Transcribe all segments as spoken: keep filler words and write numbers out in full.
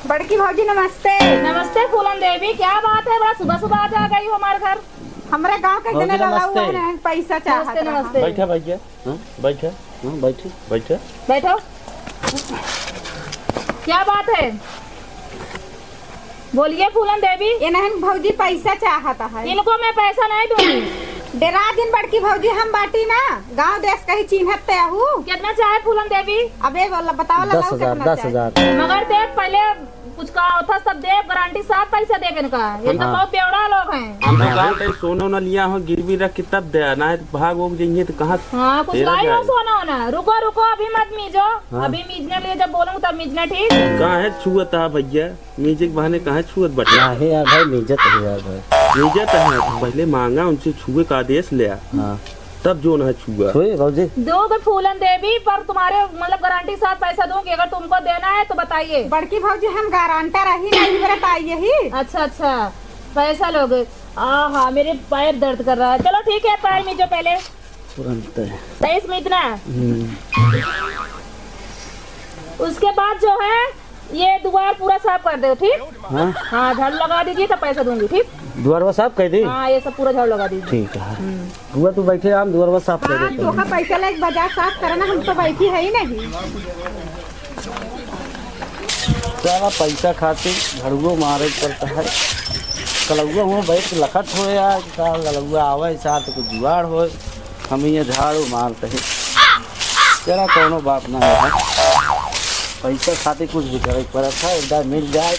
बड़की भौजी, नमस्ते। नमस्ते फूलन देवी, क्या बात है, बड़ा सुबह सुबह आज आ गई हो हमारे घर? हमरे गाँव के भौजी, जने लगा नमस्ते। हुआ है, पैसा चाहत नमस्ते, रहा। नमस्ते। बैठा भैया, हाँ? बैठा। हाँ, बैठी। बैठा। बैठो। क्या बात है? बोलिए फूलन देवी। ये नहीं भौजी, पैसा चाहत है। इनको मैं पैसा नहीं दूंगी। डेरा जिन बड़की भौजी, हम बाटी ना, गाँव देश कहीं चिन्हत ते आहू। कितना चाहे फूलन देवी? अबे बोला, बताओ, लगाओ दस हजार, कितना दस हजार। चाहे। मगर देख, पहले कुछ का होता तब देख, गारंटी साथ पैसा देबे न का। ये सब हाँ। बहुत बेवड़ा लोग हैं। हम तो हाँ। कहा थे, सोना ना लिया हो, गिरवी रख के तब दे, ना है तो भाग वोग जाइए तो कहाँ हाँ, कुछ तेरा लाई हो जाए। सोना वोना। रुको, रुको, अभी मत मीजो। हाँ। अभी मीजने लिए जब बोलूँ तब मीजना, ठीक? काहे छुअत है भैया? मीजे के बहाने काहे छुअत बटे? नाही यार भाई, मीजत है यार भाई। मीजत है, पहले मांगा उनसे छुए का आदेश ले आ। हाँ। तब जो ना छुआ। छुए भौजी? दोगे फूलन देवी, पर तुम्हारे, मतलब, गारंटी साथ पैसा दूंगी। अगर तुमको देना है तो बताइए। बड़की भौजी, हम गारंटर रही नहीं, मेरे पाई यही। अच्छा, अच्छा, पैसा लोगे। आहा, मेरे पैर दर्द कर रहा है। चलो ठीक है, पैर मीजो पहले। तुरंत है। तेईस में इतना। हम्म। उसके बाद जो है, ये दुआर पूरा साफ कर दो, ठीक? हाँ। हाँ, झाड़ू लगा दीजिए, तब पैसा दूंगी, ठीक? दुआरवा साफ कर दी? हाँ, ये सब पूरा झाड़ू लगा दीजिए। ठीक है। हम्म। हुआ तू बैठे, हम दुआरवा साफ कर हाँ, देते हैं। तोका पैसा लेके बाजार साफ करना, हम तो बैठी है ही नहीं। साला पैसा खातिर झाड़ुओ मारे के पड़ता है। कलौआ हुआ बैठ के लखत होए यार, कि साला कलौआ आवे, साथ कुछ जुगाड़ होए। हम ये झाड़ू मारते हैं। चला, कौनो बात ना है। पैसा खातिर कुछ भी करे के पड़त है, एक बार मिल जाए,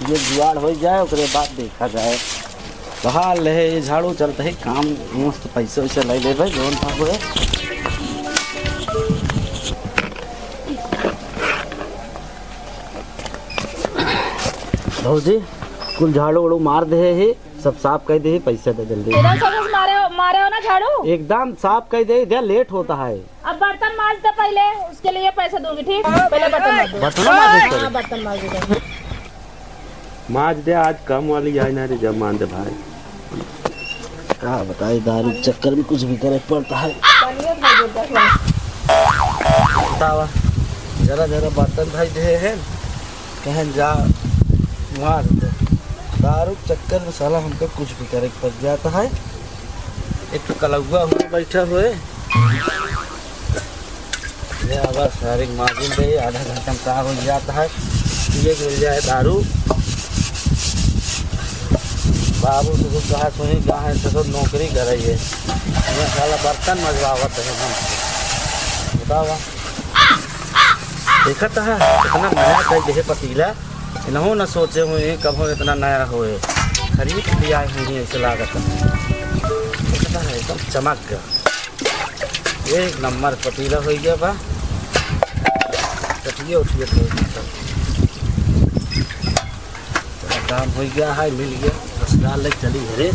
ये जुगाड़ हो जाए, ओकरे बाद देखा जाए। बहार ले, ये झाड़ू चलते ही काम मस्त पैसे वैसे ले लेबे, जौन था होए। भौजी, कुल झाड़ू उड़ू मार दे ही, सब साफ कर दे ही, पैसा दे जल्दी। एकदम सब कुछ मारे हो, मारे हो ना झाड़ू? एकदम साफ कर दे, इधर लेट होता है। अब बर्तन माज दे पहले, उसके लिए पैसा दूंगी, ठीक? पहले बर्तन माज दो। बर्तन माज दे पहले। हाँ, बर्तन माज दो। माज दे, आज काम वाली आई ना रे, जब मान दे भाई। का बताई, दारू के चक्कर में कुछ भी करे पड़ता है। बतावा, जरा जरा बर्तन धई दे हैं, कहन जा मार दे। दारू के चक्कर में साला हमको कुछ भी करे पड़ जाता है। एक तो कलौआ हुआ बैठा हुए, ले आवा सारे माजिन दे, आधा घंटा में का हो जाता है, पिए के मिल जाए दारू। बाबू ससुर कहा सुनी, कहाँ है ससुर, नौकरी करे है। ये साला बर्तन मजवावत है हम। बतावा। देखत है, इतना नया कई देहे पतीला, इनहू न सोचे हुए कबो इतना नया होए। खरीद के लियाए हुए ऐसे लागत है। देखत है, एकदम चमक गया। एक नंबर पतीला हो गया बा। कटिए उठिए तो सब काम हो गया है, मिल गया। बस डाल ले, चली घरे।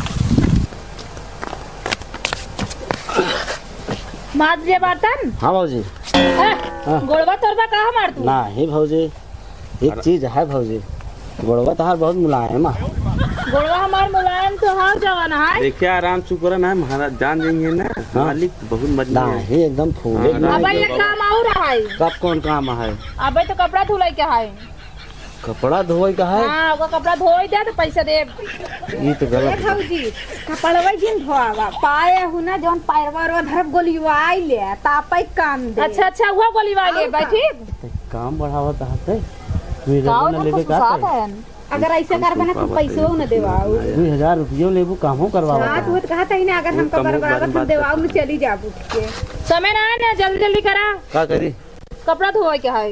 माज दे बर्तन। हाँ भौजी। ए, हाँ। गोड़वा तोड़बा का हमार तू? नाही भौजी, एक अरे। चीज है भौजी, गोड़वा तहार बहुत मुलायम है। गोड़वा हमार मुलायम तो है जवन है। देखिए आराम से ऊपर ना, महाराज जान जाएंगे ना, हाँ। मालिक बहुत मजबूत है। नाही, एकदम फूले हाँ, ना। अबे ये काम और है। कब कौन काम है? अबे तो कपड़ा धुलाई के है। कपड़ा धोए का है? हाँ, ओकर कपड़ा धोए दे तो पैसा देब। ई तो गलत ए बा। भौजी, कपड़वा जिन धोआवा, पाए हूँ ना, जौन पैरवा रो धरब गोलिवाई ले, तापै काम दे। अच्छा, अच्छा, वो गोलिवाई ले, और का? बैठी। ते काम बढ़ावा चाहते? तू ये काओ जमाना ना लेबे कुछ का साथ करे? है। अगर ऐसे करबे ना, तू पैसो न देवाऊ। दुई हजार रुपयो लेबू, कामो करवावा हाँ, चाहते। तू तो कहत है ना, अगर वो हमका कमो बरबावत, बात हम देवाऊ में चली जाबू के। समय ना है ना, जल्दी, जल्दी करा। का करी? कपड़ा धोए के है।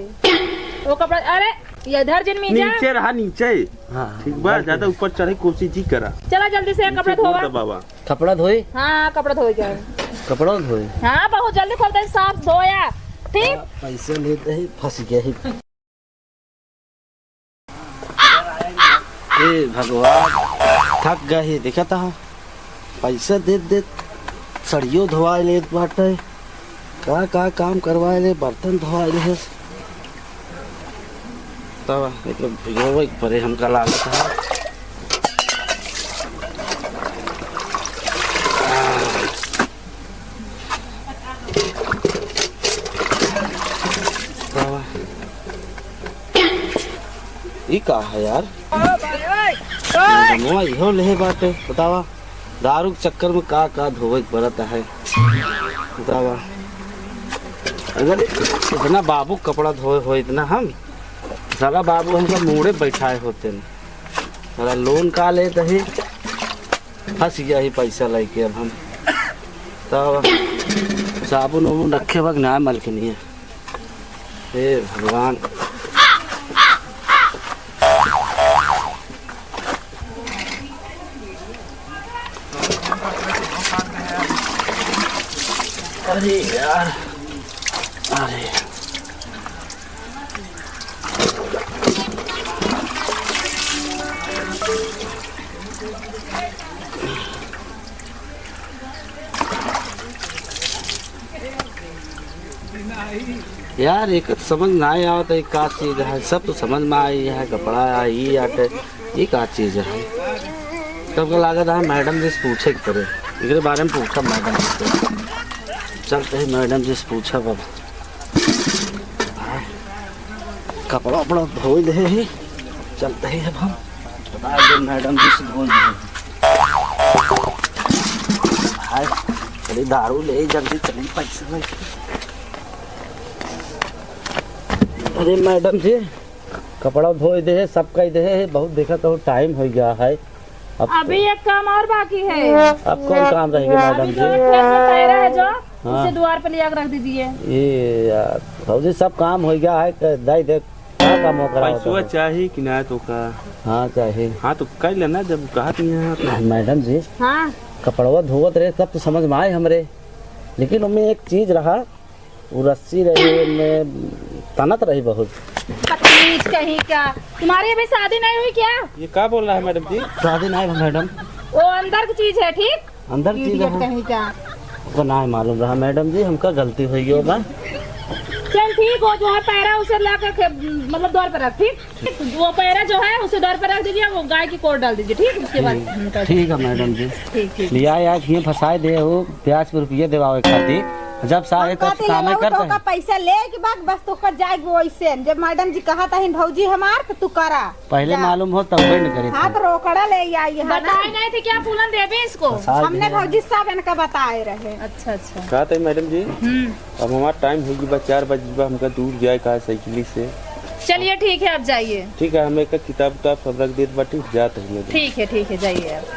वो कपड़ा, अरे, ये धर जिन मीजा। नीचे रहा, नीचे। हाँ, ठीक बा, हाँ। ज्यादा ऊपर चढ़े कोशिश जी करा। चला जल्दी से नीचे कपड़ा धोवा। गोड़ दबावा। कपड़ा धोई? हाँ, कपड़ा धोए के है। कपड़ा धोई? हाँ, बहुत जल्दी खोलते हैं, साफ धोया। ठीक? हाँ, पैसे लेते ही फंस गए ही। ए भगवान, थक गए ही, देखा था। पैसा देत देत सड़ियो धोवाए लेत बाटे। का का काम करवाए ले, बर्तन धोवाए ले हस। तब एक भिगोवे के परे हमका लागत है। तब ई का है यार? मैडमवा इहो लेहे बाटे, बतावा। दारू के चक्कर में का का धोवे के पड़त है, बतावा। अगर इतना बाबू के कपड़ा धोए हो, इतना हम, साला बाबू हमका मूड़े बैठाए होते न। साला लोन का लेत ही, फंस गया ही पैसा लेके अब हम। तब साबुन उबुन रखे बा कि ना मलकिनी है? हे भगवान। अरे यार, अरे। यार, एक समझ ना आवत है, का चीज है? सब तो समझ में आई है, कपड़ा है, ई आटे, ई का चीज है? तब का लागत है मैडम जी से पूछे के पड़े, एकरे बारे में पूछब मैडम जी से। चलते ही मैडम जी से पूछब अब। कपड़ा उपड़ा धोई दे ही, चलते ही अब हम। बता दे मैडम जी से धोई दे। हाय, चली दारू ले, जल्दी चली, पैसा नहीं। अरे मैडम जी, कपड़ा धोई दे, सब कई दे, बहुत देखा तो टाइम हो गया है। अब अभी एक काम और बाकी है। अब कौन काम रहेगा अभी मैडम जी? जो खेत में पैरा है जो, हाँ। उसे द्वार पे ले आकर रख दीजिए। ये यार, भौजी सब काम हो गया है, क-, दे दे, का काम हो करा होता पैसवा है? चाही कि ना तो का? हाँ, चाही। हाँ, तो कर लेना जब कहा तो यहाँ अपना। मैडम जी, हाँ। कपड़वा धोवत रहे, सब तो समझ में आए हमरे, लेकिन उनमें एक चीज रहा, वो रस्सी रही, में तनत रही बहुत। बदतमीज कहीं का। तुम्हारी अभी शादी नहीं हुई क्या? ये का बोल रहा है मैडम जी? शादी नहीं हुई मैडम। वो अंदर की चीज है, ठीक? अंदर की चीज idiot है? कहीं का। ओका ना मालूम रहा मैडम जी, हमका गलती हुई गयो बा। चल ठीक हो, जो है पैरा उसे ला के खे-, मतलब द्वार पर रख, ठीक? वो पैरा जो है उसे द्वार पर रख दीजिए, वो गाय की कोर डाल दीजिए, ठीक? उसके बाद ठीक, उनका ठीक है मैडम जी। ठीक, ठीक। लिया यार, ये फंसाए दे हो, ब्याज पे रुपये देवावे खातिर। जब सारे हम कब कहते हैं, कामे लहू करता तो है। का पैसा ले के बाद बस तो कर जाए वो ऐसे। जब मैडम जी कहा था भौजी हमार, तो तू करा। पहले जा। मालूम हो तब न करे हाँ, थे। तो रोकड़ा ले आई है ना। बताए नहीं थे क्या फूलन देवे इसको? फंसा हमने दे। भौजी सब इनका बताए रहे। अच्छा, अच्छा। कहा थे मैडम जी? हम्म। अब हमार टाइम हो गई बा, चार बज गई बा, हमका दूर जाए का है साइकिल से। चलिए ठीक है, आप जाइए। ठीक है, हम एक किताब उताब सब रख देत बाटी, जात है मैडम। ठीक है, ठीक है, जाइए आप।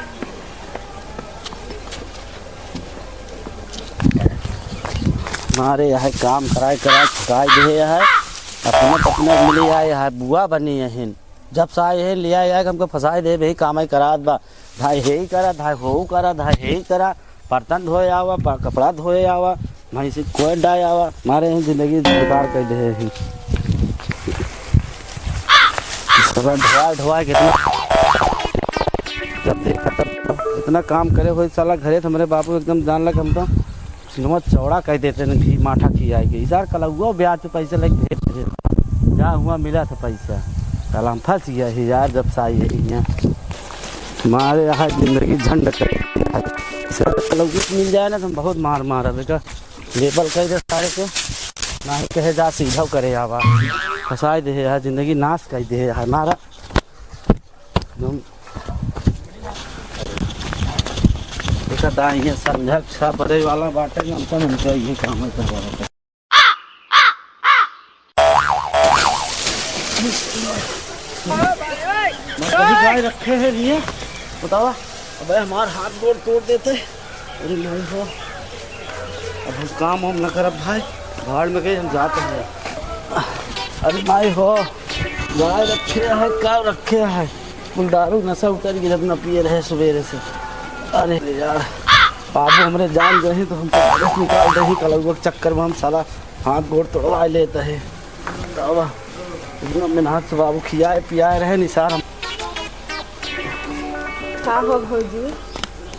मारे यह काम कराए कराए थकाई दे है, अपने पत्नी मिली आए है, बुआ बनी है। जब से आए है, लिया आए, हमको फंसाए दे, वही काम ही करात बा। धाय हे ही करा, धाय हो करा, धाय हे ही करा, बर्तन धोए आवा, प-, कपड़ा धोए आवा, भैंसी कोई डाय आवा, मारे ही जिंदगी बेकार कर दे ही। साला ढोआ ढोआ के इतना, जब देखा तब इतना काम करे हो साला घरे तो हमरे बाबू एकदम जान लग हम तो सिनेमा चौड़ा कह देते न घी माठा खियाए के। इधर कलौआ ब्याज पे पैसे लेके भेज दे। जा हुआ मिला था पैसा। साला हम फंस गया ही यार, जब से आई है यहाँ। मारे यहाँ जिंदगी झंड कर। सर, कलौआ मिल जाए ना तो हम बहुत मार मारा बेटा। लेबल कह दे सारे को। ना ही कहे जा सीधा करे आवा। फंसाए दे है यार, जिंदगी नाश कर दे है यार। मारा। एकदम। देखा दा, ये संझा छह बजे वाला बाटे, हम तो हमसे ये काम है करवा रहा। मैं कभी गाय रखे हैं लिए, बतावा। अबे हमार हाथ गोड़ तोड़ देते। अरे नहीं हो, अब हम काम वाम न करब भाई, भाड़ में गए हम जाते हैं। अरे भाई हो, गाय रखे है, काव रखे है, कुल दारू नशा उतर गया जब न पिए रहे सुबेरे से। अरे यार, बाबू हमरे जान गए हैं तो हमको बाहर निकाल दे ही, कलौआ के चक्कर में हम साला हाथ गोड़ तोड़वा लेते हैं। बतावा, इतना मेहनत से बाबू खियाए पियाए रहे निसार हम। का हो भौजी?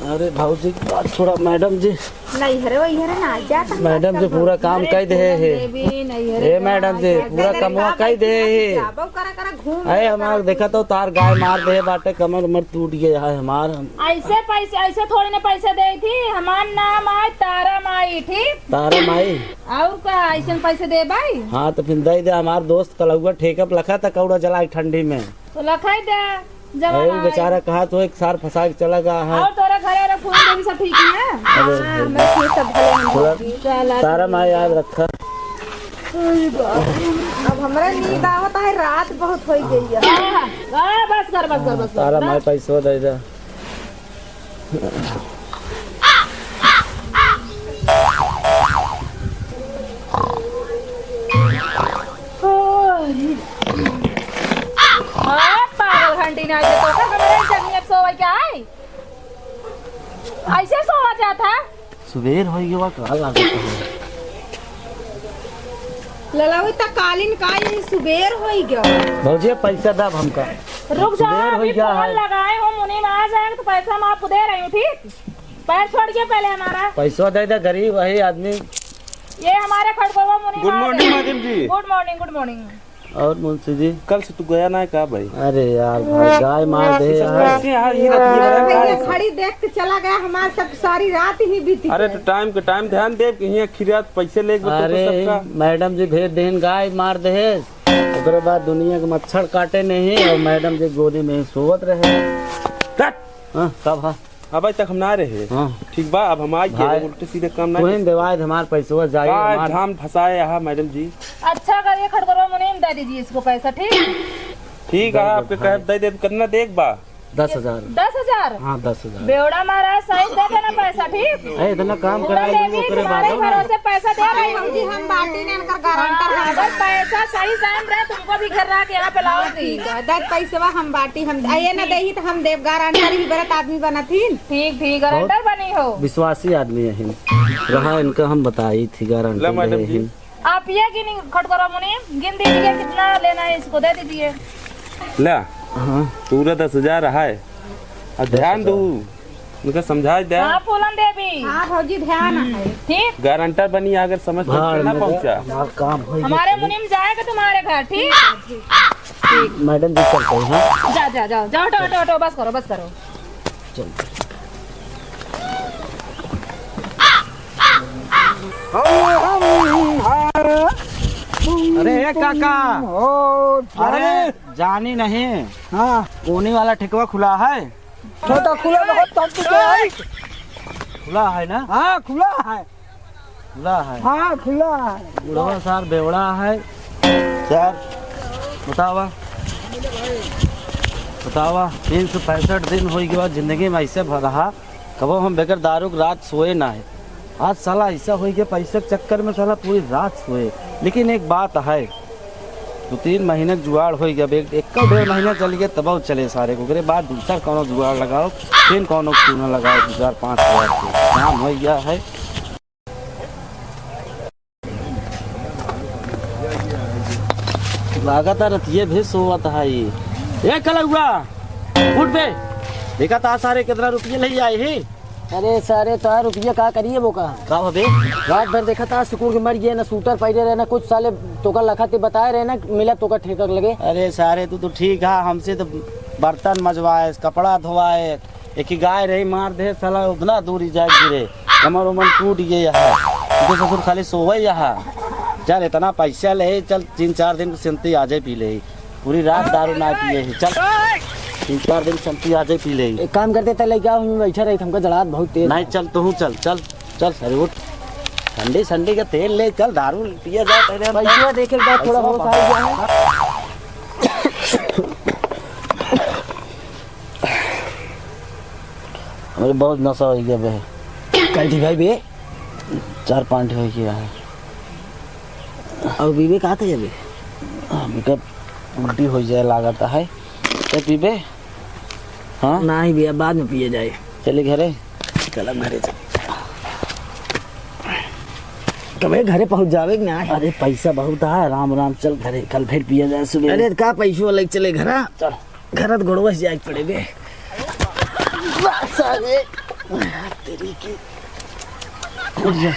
अरे भौजी की बात छोड़ा मैडम जी। नैहरे वैहरे ना जात हम मैडम जी, कब पूरा काम अरे कह दे पूनम है। देवी, नैहरे ए ना मैडम जी, जात पूरा अरे कमवा बाबा कह दे इतना है। जाबो करा करा घूम अरे ले हमार करा देखा घूम। तो तार गाय मार दे बाटे, कमर उमर टूट गया है हमार। ऐसे पैसे, ऐसे थोड़ी ना पैसे दे थी। हमार नाम आए तारा माई, ठीक? तारा माई। और का ऐसे पैसे दे भाई? हाँ तो फिर दे दे, हमार दोस्त कलौआ ठेका पे लखा था कौड़ा जला के ठंडी में। तो लखाई दे, जवान अरे, आई। बेचारा कहा तो एक सार फंसा के चला गया है। और तोरे घरे रे फूल देवी सब ठीक है? अरे, हाँ, मैं ठीक, सब भले हैं। थोड़ा चला तारा माँ याद रखा। अरे बाप रे, अब हमरा नींद आवत है, रात बहुत हो गई है। हाँ, हाँ, बस कर, बस कर, बस कर। तारा माँ पैसो दे दे। हाँ, पागल घंटी ना, ये तो का हमारे जमीन पे सोवे क्या है? ऐसे सोवा जाता है? सुबेर होई गवा, का लागत है? ललावी त कालीन का ये सुबेर होई गवा। भौजी, पैसा दब हमका। रुक जाओ, सुबेर होई अभी गया फोन है। लगाए हो, मुनीम आ जाएगा तो पैसा मैं आपको दे रही हूँ, ठीक? पैर छोड़िए पहले हमारा। पैसा दे दे, गरीब है आदमी। ये हमारे खड़गोवा मुनीम आ गए। Good morning, madam जी। Good morning, good morning। और मुंशी जी? कल से तू गया ना है का भाई? अरे यार भाई, गाय मार दे यार। कैसे यार, ये रखिए यार, भैया, गाय। घड़ी देख के चला गया, हमार सब सारी रात ही बीती अरे गई। तो time के time ध्यान दे कि यहाँ खिरात पैसे लेके बता तो अरे सबका। मैडम जी भेज देन, गाय मार दे। ओकरे बाद दुनिया के मच्छर काटे नहीं और मैडम जी गोदी में सोवत रहे। कट। हाँ, कब हाँ? अबे तक हम ना रहे। हाँ। ठीक बा, अब हम आ गए, भाई, उल्टे सीधे काम ना तोहिन करे। देवाए हमार पैसवा जाए, का हमार धाम फंसाए यहाँ, मैडम जी? अच्छा करिए, खड़गोरवा मुनीम दे दीजिए इसको पैसा, ठीक? ठीक है, दे आपके दो, कहे भाई। दे दे, कितना देख बा? दस हजार। दस हजार? हाँ, दस हजार। बेवड़ा महाराज, सही दे देना पैसा, ठीक? ए, इतना काम पूरा करा देवी ओकरे तुम्हारे बाद ना। भरोसे पैसा दे रही हूँ। भौजी, हम बाटी ने इनकर गारंटर हाँ, हैं। अगर पैसा सही time रहे, तुमको भी घर रह के यहाँ पे लाओगी। ठीक है, दस पैसवा हम बाटी, हम, आ, ये ना देही तो हम देव गारंटर ही बरत आदमी बनत ही। ठीक, ठीक, गारंटर बहुत बनी हो। विश्वासी आदमी है हिन। रहा इनका हम बताई थी, गारंटर ला, मैडम रहे जी। हिन। आप ये गिन, खटकोरा मुनीम, गिन दीजिए कितना लेना है, इसको दे दीजिए। ला, हाँ। पूरा दस हजार है। अब ध्यान दस हजार। दू, उनका समझाए दे। हाँ, फूलन देवी। हाँ, भौजी, ध्यान है। ठीक। गारंटर बनी, अगर समझ भाड़ में ना पहुँचा। हमारा काम हो हमारे गया। मुनीम जाएगा तुम्हारे घर, ठीक? मैडम जी, चलते हैं, हाँ? जा, जा, जाओ, जाओ, हटो, हटो, हटो, बस करो, बस करो। चल। अरे, ए काका। अरे, अरे। जानी नहीं। हाँ। कोनी वाला ठेकवा खुला है? छोटा खुला बहुत तब तो आई। खुला है ना? हाँ, खुला है। खुला है। हाँ, खुला है। बुढ़वा सार बेवड़ा है। सार, बतावा। बतावा, तीन सौ पैंसठ दिन होई गवा जिंदगी में ऐसे भ-, रहा। कबो हम बगैर दारू के रात सोए ना है। आज साला ऐसा होई गया, पैसे के चक्कर में साला पूरी रात सोए। लेकिन एक बात है, दो तीन महीने के जुगाड़ होई गया, एक, एक डेढ़ महीना चल गया, तब चले सारे को। ओकरे बाद दूसरा कौनो जुगाड़ लगाओ, फिर कौनो क्यों ना लगाओ, दो चार पाँच हजार के काम होई गया है। लागत है रतिये भी सोवत है ये। ए कलौआ, उठ बे। देखा था सारे कितना रुपये ले आए ही। अरे सारे, तोहार रुपया का करिए वो का? का हो बे? रात भर देखा था, सुकून के मर गए, ना सूटर पहरे रहे, ना कुछ साले तोका लखा ते बताए रहे ना, मिला तोका ठेका के लगे। अरे सारे, तू तो ठीक है, हमसे तो बर्तन मजवाए, कपड़ा धोवाए, एक ही गाय रही, मार दे साला, उतना दूर ही जाए गिरे, कमर उमर टूट गए यहाँ। तो ससुर खाली सोवे यहाँ। चल, इतना पैसा ले, चल, तीन चार दिन की सिंती आ जाए पी ले। पूरी रात दारू ना पिए ही। चल, तीन चार दिन संती आ जाए पी ले। एक काम करते, त लइका हम बैठा रही, हमका जड़ात बहुत तेज। नहीं, चल, तू चल, चल, चल, अरे उठ। ठंडी संडी का तेल ले, चल, दारू पिया जाए पहले हम। पैसा देखे के बाद थोड़ा होश आ गया है। हमरे बहुत नशा हो गया बे। कल थी भाई बे? चार पाँच हो गया है। और बीबे कहाँ थे अभी? हमका उल्टी हो जाए लागत है। क्या पीबे? हाँ? नाही भैया, बाद में पिए जाए। चले घरे। चल अब घरे चल। कबे घरे पहुँच जावे कि नाही? अरे पैसा बहुत है, आराम आराम चल घरे, कल फिर पिया जाए सुबह। अरे का पैसो लेके चले घरा? चल। घरत गोड़वा से जाए के पड़े बे। सारे, तेरी की। उठ जा।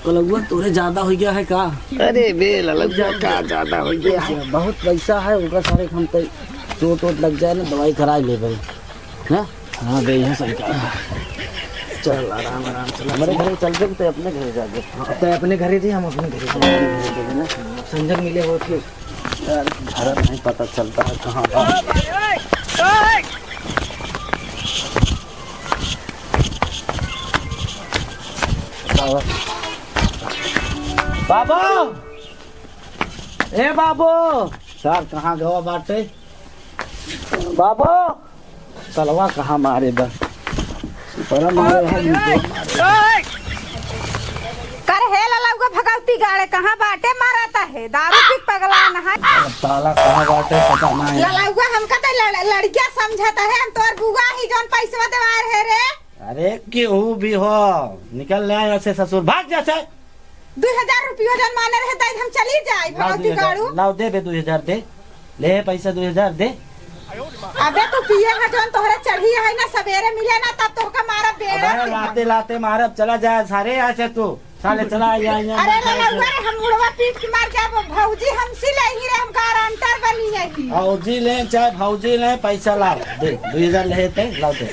कलौआ तोरे ज्यादा हो गया है का? अरे बे ललौआ का ज्यादा हो गया है? बहुत पैसा है, ओकर सारे हम तो चोट वोट लग जाए ना, दवाई कराए ले भाई। हाँ? हाँ बे, यहाँ सही कहा। चल आराम आराम से। हमारे घर चल दे, तो अपने घर जाके। हाँ, तो अपने घर ही थे, हम अपने घर जाके। अपने घर जाके ना। संजय मिले हो फिर। यार, घर नहीं पता चलता है कहाँ बा। बाबा, ए बाबू, सार कहाँ गवा बाटे? बाबू, तलवा कहाँ मारे बा? ऊपरा मारे है, नीचे मारे। कर हे ललउआ भगवती गाड़े, कहाँ बाटे मारत है? दारू पी के पगलान है। अब ताला कहाँ बाटे, पता नहीं। ललउआ हमका तो लड़-, लड़किया समझत है, हम तोर बुआ ही जौन पैसवा देवार है रे। अरे केहू भी हो, निकल ले यहाँ से ससुर, भाग जा से। दुई हजार रुपयो जन माने रहे, दाई हम चली जाई, लाओ भगवती दुई हजार, गाड़ू। लाओ दे बे दुई हजार दे, ले पैसा दुई हजार दे। अबे तू पिए है जौन तोहरे चढ़ी है ना, सवेरे मिले ना तब तोहका मारब बेड़ा अबे से। लाते लाते मारब, चला जा सारे यहाँ से तू, साले चला यहाँ, यहाँ, अरे यहाँ, ललउआ रे, हम मुड़वा पीट के मार जाब, भौजी हमसे लेही रे, हम गारंटर बनी है कि। भौजी ले चाहे भौजी ले, पैसा लाओ, दे, दुई हजार ले ते, लाओ दे।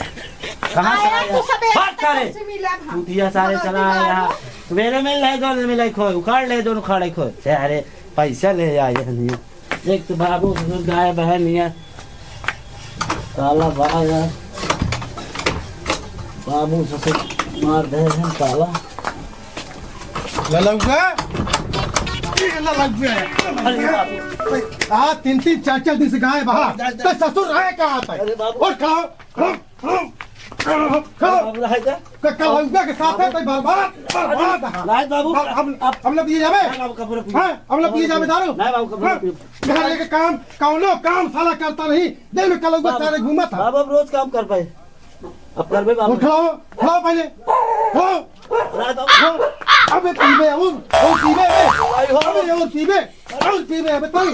कहाँ से आया आया? तू सवेरे भाग तक सारे। हमसे मिला था। तू दिया सारे भगवती चला गाड़ू। आया। सवेरे में ले दो, ले मिलाई खोए, उखाड़ ले दो, उखाड़े खोए। से अरे पैसा ले आए हैं नहीं। एक तो बाबू ससुर गाय बहन नहीं है। ताला बा यार। बाबू ससुर मार दे हैं ताला। ललउआ। ये ललउआ। अरे बाबू। आ तीन तीन चार चार दिन से गाय बहा। जा, जा। तो ससुर रहे कहाँ पे? अरे बाबू। और खाओ। हाँ, हाँ, हाँ, हाँ। बाबू, रहे जा। क-, कलउआ के साथ है, तो बर्बाद, बर्बाद है। नहीं बाबू, अब, अब, अब, अब न पिए जाबे? नहीं बाबू, कबो न पिए। हाँ, अब न पिए जाबे दारू? नहीं बाबू, कबो न हाँ? पिए। घर के काम, कौनो काम साला करता नहीं। दिन में कलउआ बाबू, सारे घूमत है। बाबू, अब रोज काम कर पाए। अब करबे बाबू। उठाओ, उठाओ पहले। उठाओ। रात अब हाँ, अबे पीबे, और, और पीबे, अबे। आई हो। अबे, और पीबे। और पीबे, अबे तई।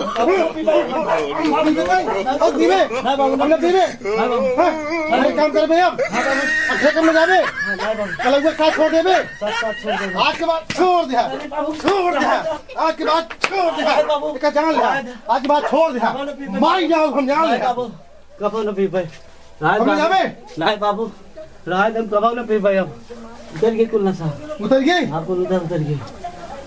पीबे तई। और पीबे। ना बाबू, ना। हमने पीबे। ना बाबू। हाँ? अरे काम करबे अब। हाँ बाबू। अच्छे काम में जाबे। हाँ, ना बाबू। कलउआ साथ छोड़ देबे। साथ, साथ छोड़ देबे। आज के बाद छोड़ दे। अरे बाबू। छोड़ दे। आज के बाद छोड़ दे। अरे बाबू। एका जान ले। आज के बाद छोड़ दे। बाबू, ना पीबे। मार जाओ हम जान ले। बाबू। कबो न पीबे। राज हम बाबू। जाबे? नहीं बाबू, राज हम कबो न पीबे अब। उतर गई कुल नशा। उतर गई? हाँ, कुल उतर, उतर गई।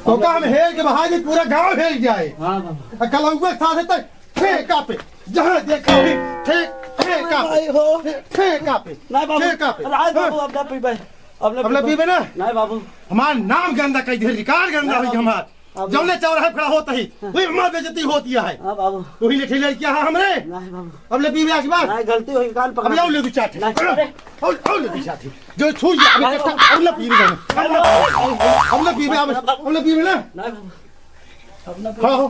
तो का हम हेल के बहा दे, पूरा गांव हेल जाए। हाँ बाबू। आ कलउआ के साथ है तो ठेका पे, जहाँ देखा भी ठे-, ठेका पे। भाई हो। ठे-, ठेका पे। नहीं बाबू, ठेका पे। राज बाबू, हाँ। अब ना पीबे। अब ना अब ना पीबे। पीबे ना? नहीं बाबू। हमार नाम गंदा कर दे, रिकॉर्ड गंदा नहीं हुई बाबू। हमार। अब जौने चौराहे खड़ा होत ही, हाँ। वही हमार बेइज्जती होती है। हाँ बाबू। वही लेठी लड़किया है हमरे। नहीं बाबू। अब ले पीबे आज के बाद। नहीं, गलती हुई, कान पकड़। अब ले, अब ले दो चार ठे। नहीं, अरे। और, और ले दो चार ठे। जो छू जा, अबे नहीं कष्ट, बाबू। अब ले पीबे जाने। अब ले पीबे। अब ले पीबे, अब, अब ले पीबे ना। नहीं बाबू। अब ना पीबे। खड़ा हो।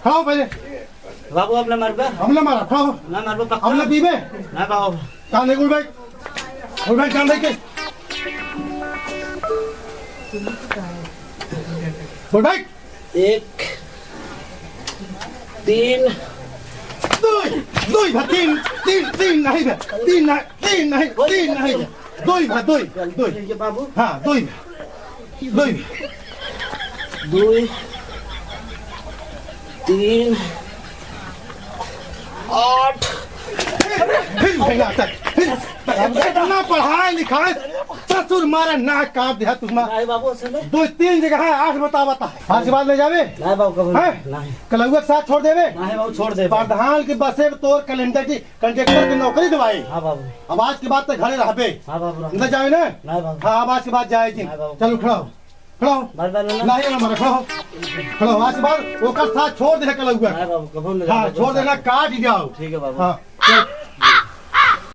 खड़ा हो पहले। बाबू, अब ना मारबे? अब ना मारा, खड़ा हो। ना मारबे, पक्का? अब ना पीबे? ना बाबू। कान लेके उठ बैठ। उठ बैठ, कान लेके। उठ बैठ। एक, तीन। दुई, दुई भा तीन, तीन, तीन नहीं बे। तीन नहीं, तीन नहीं, तीन नहीं बे। दुई भा, दुई, दुई। ये बाबू। हाँ, दुई भा। दुई। दुई, तीन, आठ। फिर भैया तक, फिर अब इतना पढ़ाए लिखाए, ससुर मारा नाक काट दिया तुम्हारा। नहीं बाबू, ऐसे नहीं। दो तीन जगह है, आठ बतावता है। आज के बाद ले जावे? नहीं बाबू, कबो हैं? नहीं। कलउआ के साथ छोड़ देवे? नहीं बाबू, छोड़ देबे। प्रधान के बसे में तोर कैलेंडर की कंडक्टर की नौकरी दिवाई। हाँ बाबू। अब आज के बाद तो घरे रहबे। हाँ बाबू, रहबे। न जावे ना? नहीं बाबू। हाँ, अब आज के बाद जाए जी। नहीं बाबू। चलो, खड़ा हो। खड़ा हो। बार, बार, बार। नहीं, ना मारा, खड़ा हो। खड़ा हो, आज के बाद ओकर साथ छोड़ दे कलउआ। नहीं बाबू, कबो नहीं हाँ, जाबे, छोड़ देना, साथ। काट जाओ। ठीक है बाबू। हाँ, चल।